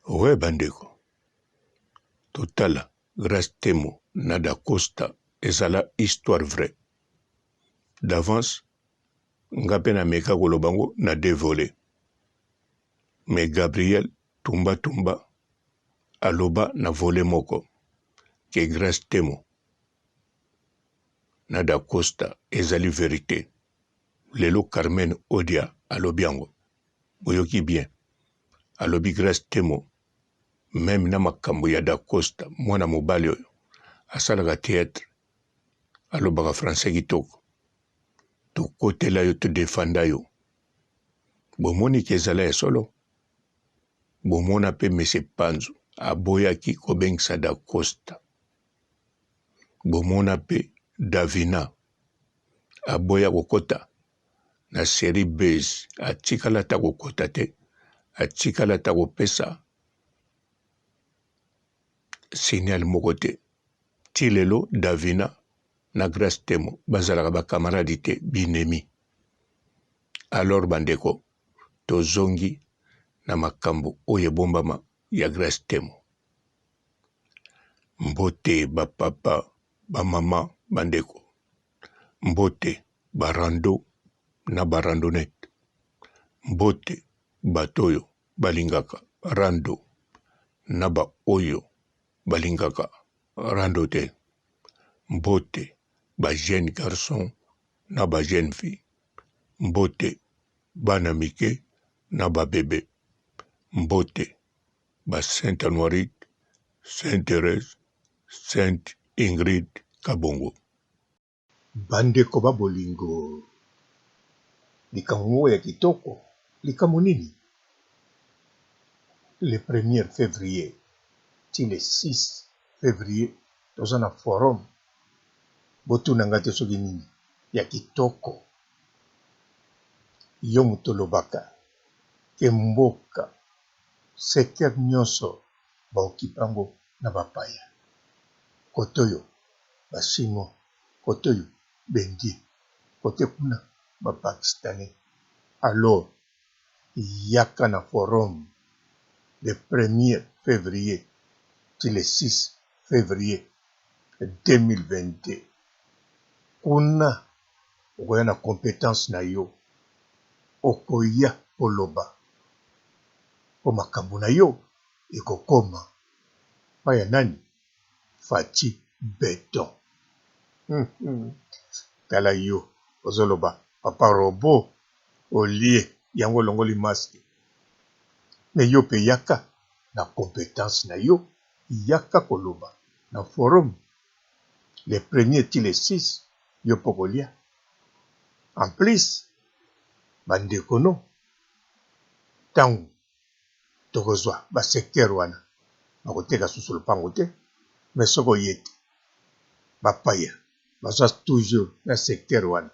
Ouais bandeko, totala Grace Temo na Dacosta ezala histoire vraie. D'avance nga pe na meka koloba ngo na deux volets. Mais Gabriel Tumba Tumba aloba na volet moko que Grace Temo na Dacosta ezali verite. Lelo Carmen Odia alobi yango. Boyoki bien. Alobi Grace Temo meme na makambo ya Dacosta mwana mobali oyo asalaka theatre alobaka français kitoko tokotela yo todefanda yo bomoni ke ezala ya solo bomona pe monsieur Panzu aboyaki kobengisa Dacosta bomona pe Davina aboya kokota na serie buzz atikala ata kokota te atikala ata kopesa signal moko te ti lelo Davina na Grace Temo bazalaka ba camarade te binemi alors bandeko tozongi na makambo oyo ebombama ya Grace Temo mbote ba papa ba mama bandeko Mbote ba rando na ba randonnette Mbote bato oyo balingaka rando na ba oyo balingaka rando te Mbote ba jeunes garçons na ba jeunes filles Mbote bana mike na ba bebe Mbote ba Sainte Anuarite, Sainte Therèse, Sainte Ingrid Kabongo. Bandeko ba bolingo, likambo moko ya kitoko, likambo nini? Le premier fevrier ti le 6 fevrier toza na forum, botuna nga te soki nini ya kitoko. Yo moto olobaka ke mboka secteur nionso ba occupe yango na ba paya cote oyo ba chinois cote oyo ba indien cote kuna ba pakistanais alors yaka na forum le premier fevrier ti le 6 fevrier 2022 kuna okoya na competence na yo okoya koloba po makambo na yo ekokoma pa ya nani Fatshi beton tala yo ozoloba papa robot olie yango olongoli masque mais yo pe yaka na competence na yo yaka koloba na forum le premier ti le 6 yo pe okolia en plus ba ndeko no tangu tokozua ba secteur wana bakoteka susu lopango te mais soki oye te ba paya baza toujours na secteur wana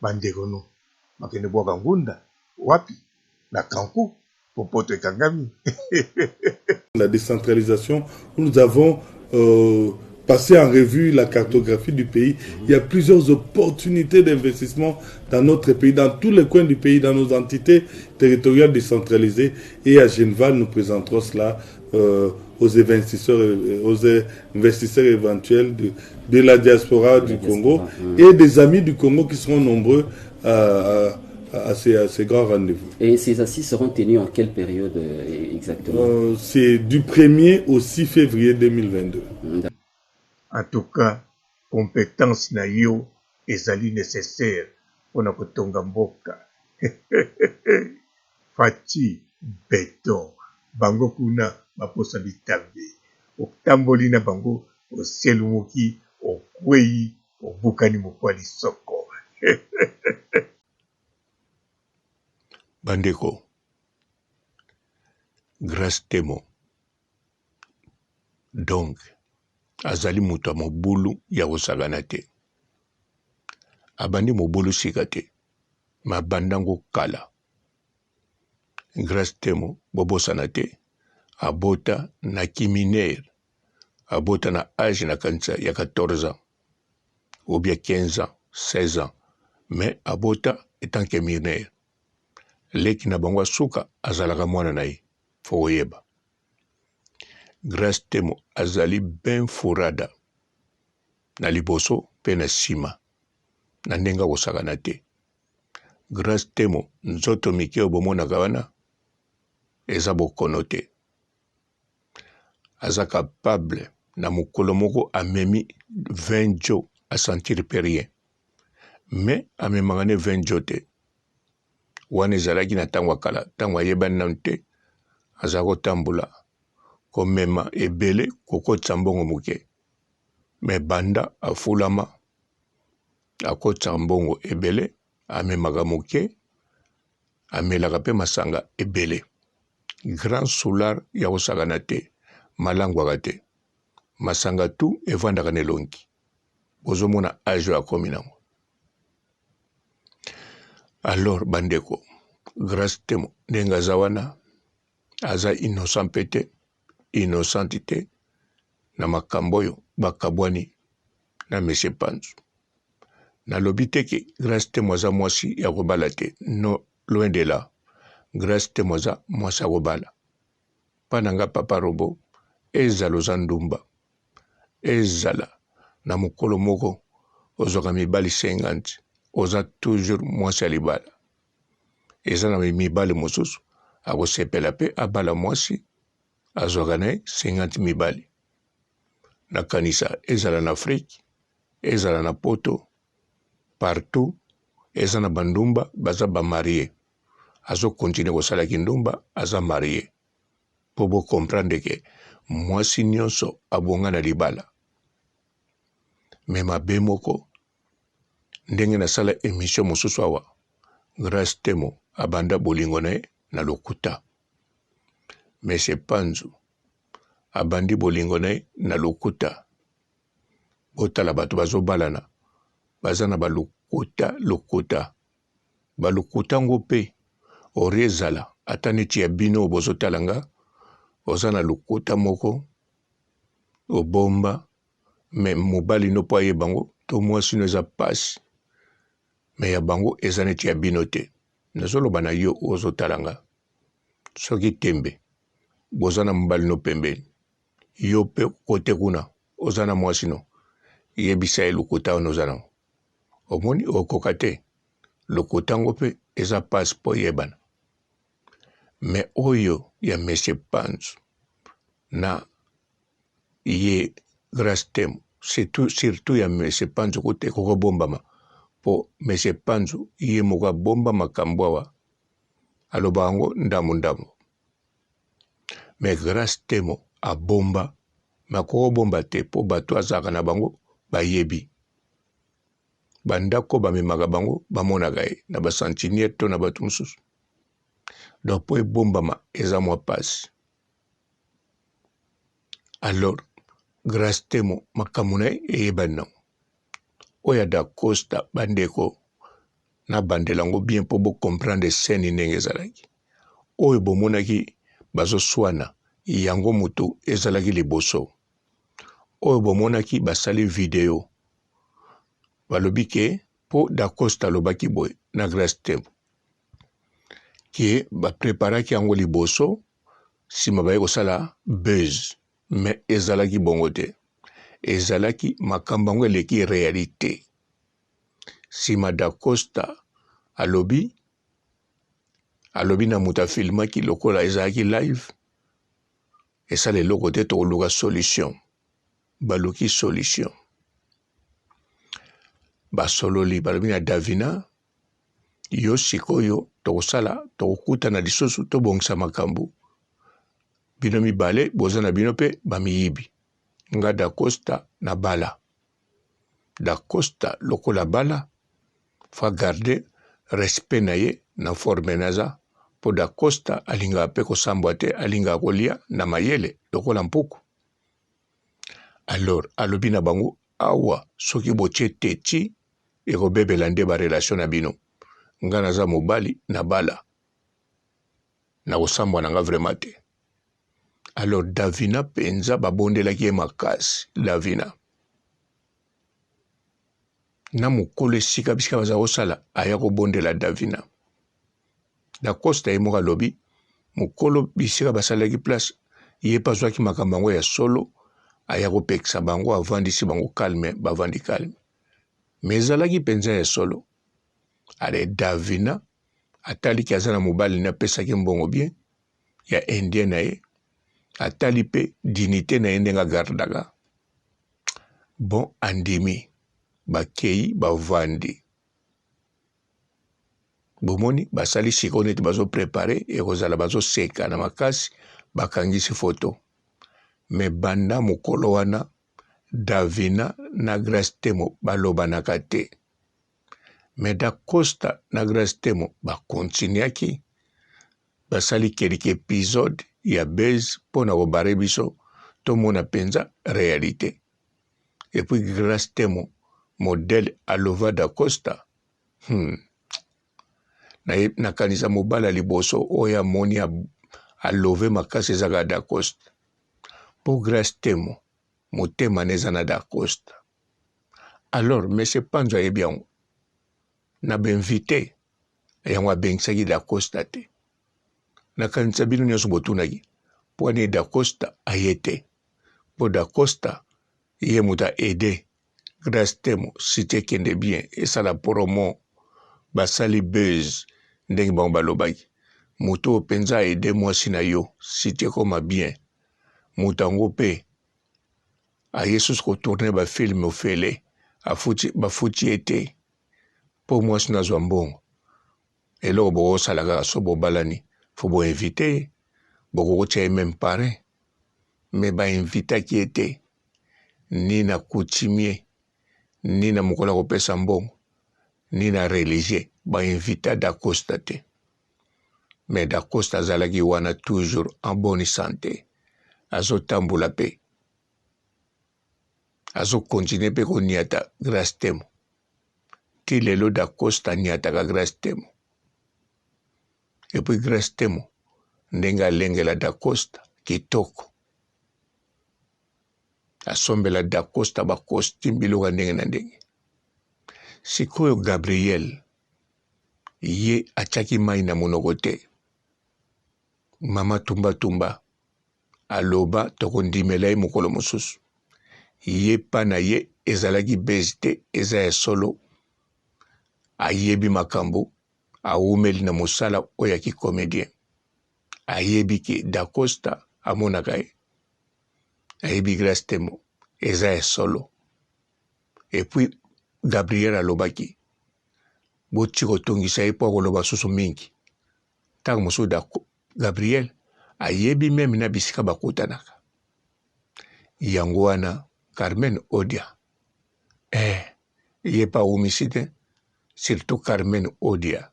ba ndeko no bakende bwaka ngunda wapi na kanku po poto ekangami. La décentralisation, nous avons euh, passé en revue la cartographie du pays. Il y a plusieurs opportunités d'investissement dans notre pays, dans tous les coins du pays, dans nos entités territoriales décentralisées. Et à Genval, nous présenterons cela euh, aux investisseurs, euh, aux investisseurs éventuels de, de la diaspora du Congo et des amis du Congo qui seront nombreux à, à, ces, à ces grands rendez-vous. Et ces assises seront tenues en quelle période euh, exactement euh, C'est du 1er au 6 février 2022. En tout cas, compétence na yo ezali nécessaire pona kotonga mboka. Fatshi beton bango kuna baposa bitambe otamboli na bango oselumuki okweyi obukani mokwa lisoko. Bandeko Grace Temo donc azali moto ya mobulu ya kosakana te abandi mobulu sika te mais abanda ngo kala Grace Temo bobosana te abota na ki mineur abota na age na kanisa ya 14 ans ou bien 15 ans 16 ans mais abota etant que mineur leki na bango ya suka azalaka mwana na ye fo koyeba. Grace Temo azali ben furada na liboso pe na sima na ndenge akosakana te. Grace Temo nzoto mike oyo bomonaka wana eza bokono te. Aza capable na mokolo moko amemi 20 jo a sentir pe rien. Mais amemaka ne 20 jo te. Wana ezalaki na ntango ya kala, ntango ayebani nanu te, aza kotambola komema ebele kokotisa mbongo moke. Mais banda afulama akotisaka mbongo ebele, amemaka moke, amelaka pe masanga ebele. Grand soulard ya kosakana te, malangwaka te. Masanga tout evandaka na elongi. Bozomona age oyo akomi nango. Alors bandeko, Grace Temo ndenge aza wana aza innocent pe te, innocente te na makambo oyo bakabwani na monsieur Panzu. Nalobi te ke Grace Temo aza mwasi ya kobala te, non, loin de là. Grace Temo aza mwasi ya kobala. Pa na nga papa Robo, ezala oza ndumba, ezala na mokolo moko ozwaka mibali 50 oza toujours mwasi ya libala eza na mibali mosusu akosepela pe abala mwasi azwaka na ye 50 mibali nakanisa ezala na Afrique ezala na poto partout eza na bandumba baza ba marie azo continuer kosala kindumba aza marie po bo comprendre ke mwasi nionso abonga na libala mais mabe moko ndenge nasala emission mosusu awa Grace Temo abanda bolingo na ye na lokuta Monsieur Panzu abandi bolingo na ye na lokuta botala bato bazobalana baza na balokuta lokuta Ba lokuta ngo pe ori ezala ata neti ya bino oyo bozo tala nga oza na lokuta moko obomba mais mobali no po ayeba ngo to mwasi no eza pasi mais ya bango eza neti ya bino te nazo loba na yo oyo ozo tala nga soki tembe boza na mobali no pembeni yo pe kote kuna oza na mwasi no yebisa ye lokuta wana oza nango Omoni okoka te lokuta ngo pe eza pasi po eyebana mais oyo ya monsieur panzu na ye grace temo surtout surtout ya monsieur panzu kutu ekoki kobombama po monsieur panzu ye moko abomba makambo awa aloba yango ndambu ndambu mais grace temo abomba mais akoki kobomba te po bato azalaka na bango bayebi Ba ndako bamemaka bango bamonaka ye na ba santiniere to na bato mosusu donc po ebombama eza mwa pasi alors Grace Temo makambo na ye eyebani nango oyo ya Dacosta bandeko nabandela yango bien mpo bo comprendre scène ndenge ezalaki oyo bomonaki bazoswana yango motu ezalaki liboso oyo bomonaki basali video balobi ke po Dacosta alobaki boye na Grace Temo ke ba preparaki yango liboso sima baye kosala buzz mais ezalaki bongo te ezalaki makambo yango eleki realite sima Dacosta alobi alobi na moto afilmaki lokola ezalaki live esala eloko te tokoluka solution baluki solution basololi balobi na davina yo sikoyo tokosala tokokutana lisusu tobongisa makambo bino mibale boza na bino mpe bamiyibi nga dacosta na bala Dacosta lokola bala faut a garder respect na ye na forme naza po Dacosta alingaka pe kosambwa te alingaka kolia na mayele lokola mpuku alors alobi na bango awa soki botie teti ekobebela nde ba relation na bino nga naza mobali na bala nakosambwa na nga vraiment te Alors Davina penza babondelaki ye makasi Davina na mokolo esika bisika baza kosala aya kobondela Davina Dacosta ye moko alobi mokolo bisika basalaki place. Ye pe azwaki makambo yango ya solo, aya kopekisa bango, avandisi bango calme, bavandi calme. Mais ezalaki penza ya solo. Ale Davina atali ke aza na mobali ne apesaki mbongo bien ya indien na ye, atali pe dignite na ye ndenge agardaka. Bon andimi, bakeyi bavandi. Bomoni basali sikoyo neti bazo prepare ekozala bazoseka na makasi bakangisi foto me banda mokolo wana Davina na Grace Temo balobanaka te me Dacosta na Grace Temo bakontinuaki basali kelike episode ya buzz mpo na kobare biso tomona mpenza realite epuis Grace Temo modèle alova Dacosta Hmm. Nakanisa mobali ya liboso oyo amoni alove makasi eza kaka Dacosta. Po Grace Temo motema na eza na Dacosta. Alors monsieur Panzo ayebi yango. Na ba invité yango abengisaki Dacosta te. Nakanisa bino nyonso botunaki mpo nini Dacosta aye te. Po Dacosta ye moto a aide Grace Temo site ekende bien esala promo basali buzz ndenge bango balobaki moto oyo penza aide mwasi na yo site ekoma bien moto yango pe aye susu ko tourne ba film ofele afuti bafuti ye te po mwasi na azwa mbongo eloko bokosala kaka so bobalani fo bo invite ye bokokotia ye meme parrain mais ba invitaki ye te ni na coutumier ni na mokolo ya kopesa mbongo ni na religieux ba invita Dacosta te mais Dacosta azalaki wana toujours en bonne sante azotambola pe azo continuer pe koniata Grace Temo ti lelo Dacosta aniataka Grace Temo et puis Grace Temo ndenge alengela Dacosta kitoko asombela Dacosta ba costume biloko ya ndenge na ndenge. Sikoyo Gabriel ye atiaki mai na monoko te. Mama tumba tumba aloba tokondimela ye mokolo mosusu. Ye pa na ye ezalaki base te, eza ya solo. Ayebi makambo, awumeli na mosala oyo ya ki comedien. Ayebi ke Dacosta amonaka ye. Ayebi Grace Temo eza ya solo. Et puis Gabriel alobaki boti kotungisa ye mpo akoloba susu mingi. Ntango mosusu Gabriel ayebi meme na bisika bakutanaka. Yango wana Carmen Odia eh, ye mpe awumisi te surtout Carmen Odia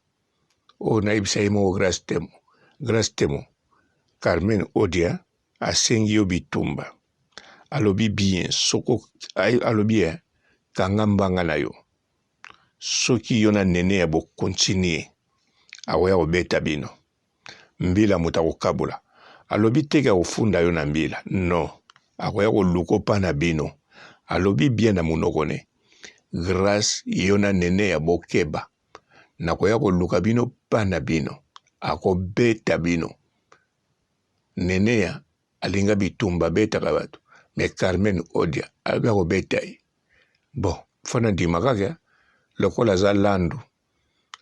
oyo nayebisa ye moko Grace Temo. Grace Temo, Carmen Odia asengi yo bitumba alobi bien soko alobi eh, kanga mbanga na yo soki yo na nene ya bo continue akoya kobeta bino mbila moto akokabola alobi teke akofunda yo na mbila non akoya koluka opa na bino alobi bien na monoko ne grace yo na nene ya bokeba nakoya koluka bino pa na bino akobeta bino Neneya alinga bitumba abetaka batu mais Carmen Odia alobi akobeta ye bon faut na ndima kaka lokola aza landu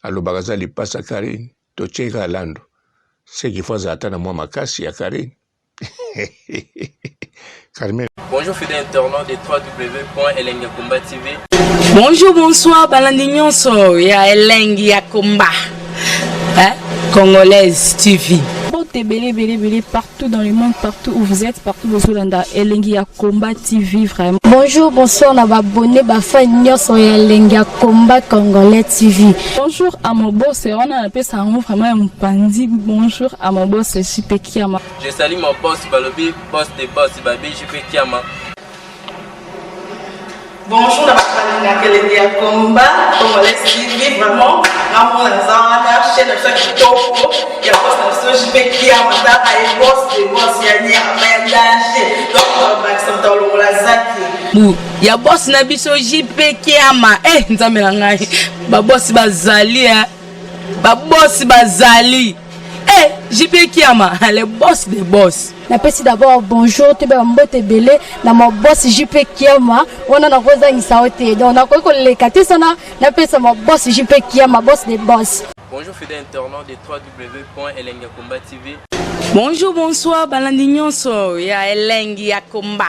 alobaka aza lipasa Carine totie kaka landu ce qu'il faut azala ata na mwa makasi ya Carine Carmen Bonjour fidèles internautes de www.elengiyakomba TV. Bonjour, bonsoir, balandi nyonso ya elengi ya komba. Hein? Congolaise TV. Mbote ebele ebele ebele partout dans le monde partout où vous êtes partout bozolanda elengi ya combat TV vraiment. Bonjour, bonsoir na ba abonnés ba fans nyonso ya elengi ya combat congolais TV. Bonjour à mon boss wana napesa yango vraiment ya mopanzi bonjour à mon boss JP Kiama. Je salue mon boss balobi boss de boss babi JP Kiama. Bonjour na bato balingaka elengi ya combat congolais TV vraiment nga mona naza wana chaîne na biso ya kitoko ya boss na biso JP Kiama tala ye boss de boss ya nyama ya danger donc bakisa moto alongola zaki bu ya boss na biso JP Kiama eh nzambe na ngai ba boss bazali eh ba boss bazali. Eh, JP Kiama, le boss des boss. Napesi d'abord bonjour toyeba mbote ebele na ma boss JP Kiama wana nakozangisa yo te donc nakoki koleka te sana napesa ma boss JP Kiama boss des boss. Bonjour fidèle internaute de www.elengiyakomba TV. Bonjour, bonsoir, balandi nyonso ya Elengi ya Komba.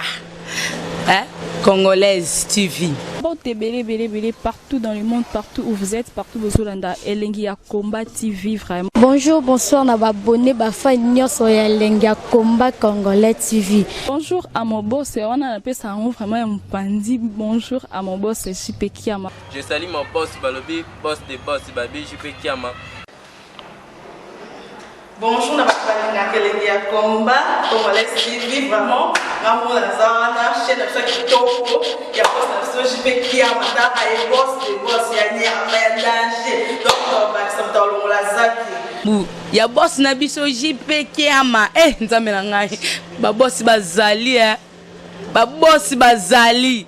Hein? Congolaise TV. Mbote ebele ebele ebele partout dans le monde, partout où vous êtes, partout bozolanda Elengi ya Combat TV vraiment. Bonjour, bonsoir na ba abonné ba fan nyonso ya Elengi ya Combat Congolais TV. Bonjour à mon boss, wana napesa yango vraiment ya mopanzi. Bonjour à mon boss JP Kiama. Je salue mon boss balobi boss de boss babi JP Kiama. Bonjour na bato balingaka elengi ya combat congolais TV vraiment nga moko naza wana chaîne na biso ya kitoko ya boss na biso JP Kiama taka ye boss de boss ya nyama ya danger donc tobakisa moto alongola zaki Bu ya boss na biso JP Kiama eh nzambe na ngai ba boss bazali eh ba boss bazali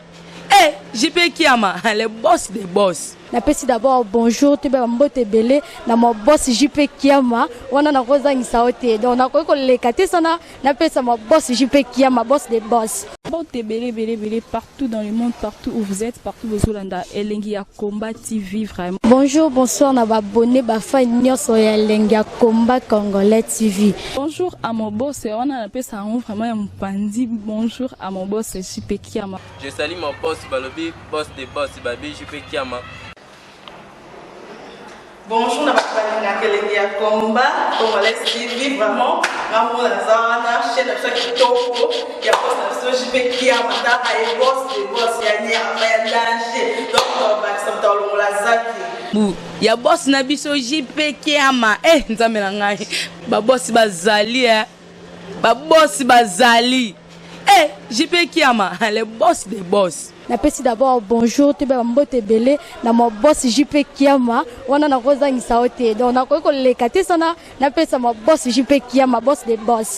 eh JP Kiama le boss des boss. Napesi d'abord bonjour toyeba mbote ebele na ma boss JP Kiama wana nakozangisa yo te donc nakoki koleka te sana napesa ma boss JP Kiama boss des boss. Mbote ebele ebele ebele partout dans le monde, partout où vous êtes, partout bozolanda Elengi ya Combat TV vraiment. Bonjour, bonsoir na ba abonné ba fan nyonso ya Elengi ya Combat Congolais TV. Bonjour à mon boss, wana napesa yango vraiment ya mopanzi. Bonjour à mon boss JP Kiama. Je salue mon boss balobi boss de boss babi JP Kiama. Bonjour na bato balingaka elengi ya combat congolais TV vraiment nga moko naza wana chaîne na biso ya kitoko ya boss na biso JP Kiama taka ye boss de boss ya nyama ya danger donc tobakisa moto alongola zaki Bu ya boss na biso JP Kiama eh nzambe na ngai ba boss bazali eh ba boss bazali eh JP Kiama le boss des boss. Napesi d'abord bonjour toyeba mbote ebele na ma boss JP Kiama wana nakozangisa yo te donc nakoki koleka te sana napesa ma boss JP Kiama boss des boss.